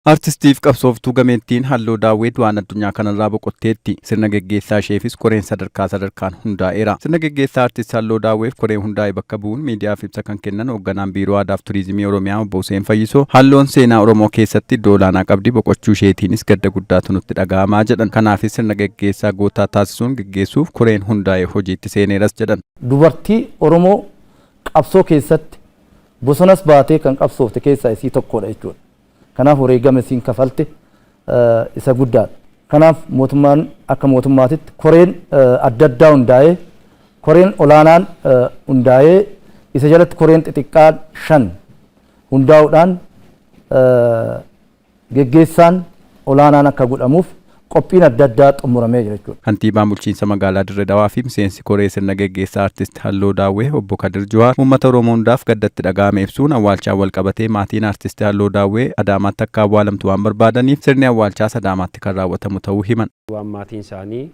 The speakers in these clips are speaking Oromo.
Artistiif qabsooftuu gameettiin Halloo Daawwee du'aan addunyaa kanarraa boqotteetti. Sirna geggeessaa isheefis koreen sadarkaa sadarkaan hundaa'eera. Sirna geggeessaa Artist Halloo Daawweef koree hundaa'e bakka bu'uun miidiyaaf ibsa kan kennan hoogganaan Biiroo Aadaaf Turizimii Oromiyaa Obbo Huseen Fayyisoo, Halloon seenaa Oromoo keessatti iddoo olaanaa qabdi, boqochuu isheetiinis gadda guddaatu nutti dhaga'amaa jedhan. Kanaafis sirna geggeessaa gootaa taasisuun geggeessuuf koreen hundaa'e hojiitti seeneeras jedhan. Dubartii Oromoo qabsoo keessatti bosonas baatee kan qabsoofte keessaa isii tokkodha jechuudha. Kanaaf wareegama isiin kafalte isa guddaadha. Kanaaf mootummaan akka mootummaatitti koreen adda addaa hundaa'ee, koreen olaanaan hundaa'ee, isa jalatti koreen xixiqqaan 5 hundaa'uudhaan geggeessaan olaanaan akka godhamuuf qophiin adda addaa xumuramee jira jechuudha. Kantiibaan bulchiinsa magaalaa Dirre Dawaa fi miseensi koree sirna geggeessaa Artist Halloo Daawwee Obbo Kadir Juwaar uummata Oromoo hundaaf gadda itti dhaga'ame ibsuun, awwaalchaan walqabatee maatiin Artist Halloo Daawwee Adaamaatti akka awwaalamtu waan barbaadaniif sirni awwaalchaas Adaamaatti kan raawwatamu ta'uu himan. Waan maatiin isaanii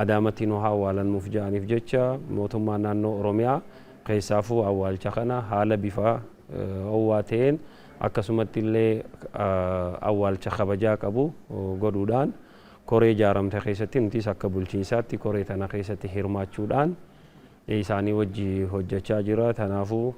Adaamatti nu haa awwaalannuuf ja'aniif jecha mootummaan naannoo Oromiyaa keessaafuu awwaalcha kana haala bifa owwaa ta'een, akkasumatti illee awwaalcha kabajaa qabu godhuudhaan koree ijaaramte keessatti nutis akka bulchiinsaatti koree tana keessatti hirmaachuudhaan isaanii wajji hojjachaa jira. Tanaafuu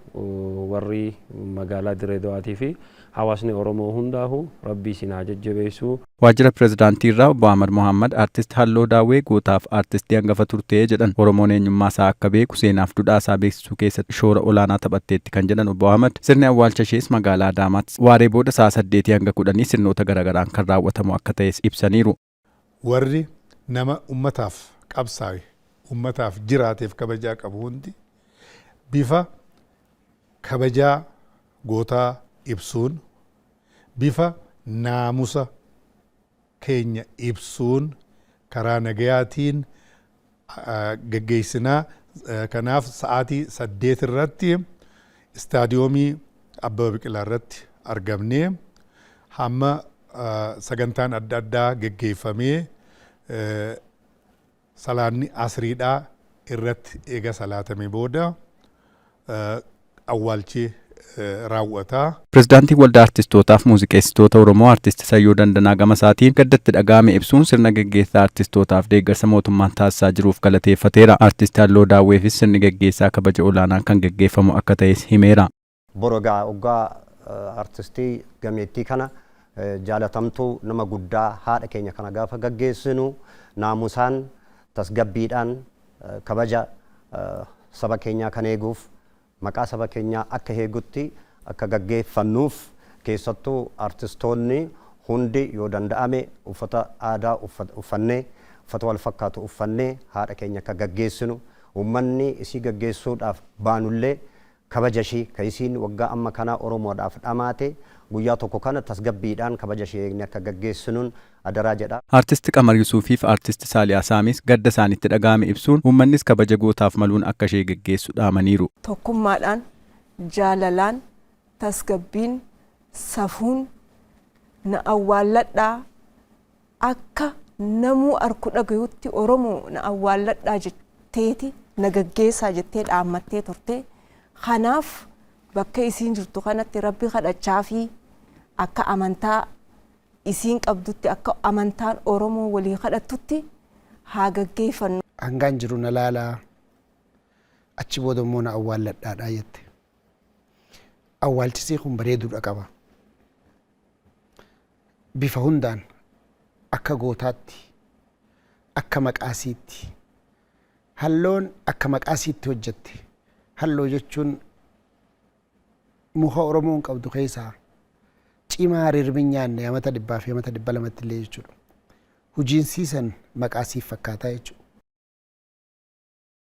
warri magaalaa Dirree Dawaatii fi hawaasni Oromoo hundaahu Rabbi isin haa jajjabeessu. Waajjira Pirezidaantii irraa Obbo Ahmad Mohaammad Artist Halloo Daawwee gootaaf artistii hangafa turte jedhan. Oromoon eenyummaa isaa akka beeku, seenaaf dudhaa isaa beeksisuu keessatti shoora olaanaa taphatteetti kan jedhan Obbo Ahmad, sirni awwaalcha ishees magaalaa Adaamaatti waaree booda sa'a saddeetii hanga kudhanii sirnoota garagaraan kan raawwatamu akka ta'es ibsaniiru. Warri nama ummataaf qabsaawe, ummataaf jiraateef kabajaa qabu hundi bifa kabajaa gootaa ibsuun, bifa naamusa keenya ibsuun karaa nagayaatiin geggeessinaa. Kanaaf sa'aatii 8 irratti istaadiyoomii Abbaba Biqilaa irratti argamnee hamma sagantaan adda addaa geggeeffamee salaanni asriidhaa irratti eega salaatamee booda awwaalchi raawwata. Pirezidaantiin Waldaa Artistootaaf Muuziqeessitoota Oromoo Artisti Sayyoo Dandanaa gama isaatiin gadda itti dhaga'ame ibsuun sirna geggeessaa artistootaaf deeggarsa mootummaan taasisaa jiruuf galateeffateera. Artisti Halloo Daawweefis sirni geggeessaa kabaja olaanaan kan geggeeffamu akka ta'es himeera. Boru egaa oggaa artistii gameettii kana, jaalatamtuu nama guddaa haadha keenya kana gaafa gaggeessinu naamusaan, tasgabbiidhaan, kabaja saba keenyaa kan eeguuf, maqaa saba keenyaa akka eegutti akka gaggeeffannuuf, keessattuu artistoonni hundi yoo danda'ame uffata aadaa uffannee, uffata wal fakkaatu uffannee haadha keenya akka gaggeessinu, uummanni isii gaggeessuudhaaf baanullee kabaja ishii ka isiin waggaa amma kanaa Oromoodhaaf dhamaate guyyaa tokko kana tasgabbiidhaan kabaja ishii eegnee akka gaggeessinun adaraa jedha. Artist Qamar Yusuufiif Artist Saaliyaa Saamiis gadda isaanitti dhaga'ame ibsuun uummannis kabaja gootaaf maluun akka ishee geggeessu dhaamaniiru. Tokkummaadhaan, jaalalaan, tasgabbiin, safuun na awwaalladhaa, akka namuu arku dhagayutti Oromoo na awwaalladhaa jetteeti na gaggeessaa jettee dhaammattee turte. Kanaaf bakka isiin jirtu kanatti Rabbi kadhachaafii, akka amantaa isiin qabdutti, akka amantaan Oromoo walii kadhattutti haa gaggeeffannu. Hangaan jiru na laalaa, achi booda immoo na awwaalladhaadha jette. Awwaalchisii kun bareeduudha qaba. Bifa hundaan akka gootaatti, akka maqaasiitti, Halloon akka maqaasiitti hojjette. Halloo jechuun muka Oromoon qabdu keessaa cimaa rirmi hin nyaanne amata dhibbaa fi amata 200tti illee jechuudha. Hujiin siisan maqaa siif fakkaataa jechuudha.